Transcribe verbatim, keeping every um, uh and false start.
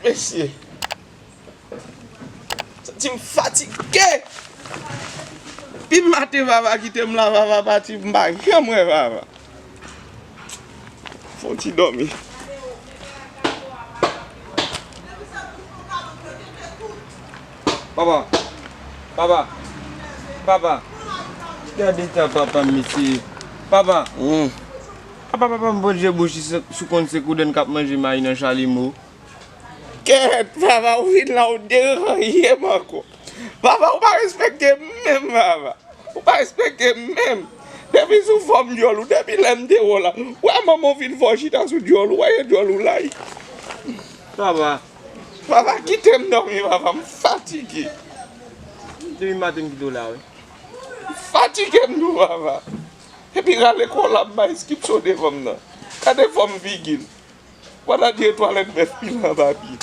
Mesye, santi m fatige. Pi maten papa kite m la, papa pati, m pa janm wè papa. Fon ti dòmi. Papa, papa, papa. Gade ta papa, mesye. Papa. Hmm. Papa, papa, m pran je bouch sou konn se kouden k ap manje mayi nan chalimo. Kèt, papa, ou vin la, ou deranje m ankò. Papa, ou pa respekte m menm, papa. Ou pa respekte m menm. Depi sou fòm dyòl ou, depi lè m te wè w la. Wè manman w vin fè w chita sou dyòl ou, wè dyòl ou la. Papa. Papa, kite m dòmi, papa, m fatige. Depi maten m kite w la, wi. M fatige m tou, papa. Epi rale kò l ap bay skipso devan m nan. Gade fòm figi l. Pandan de twalèt bèf pilan pa pye.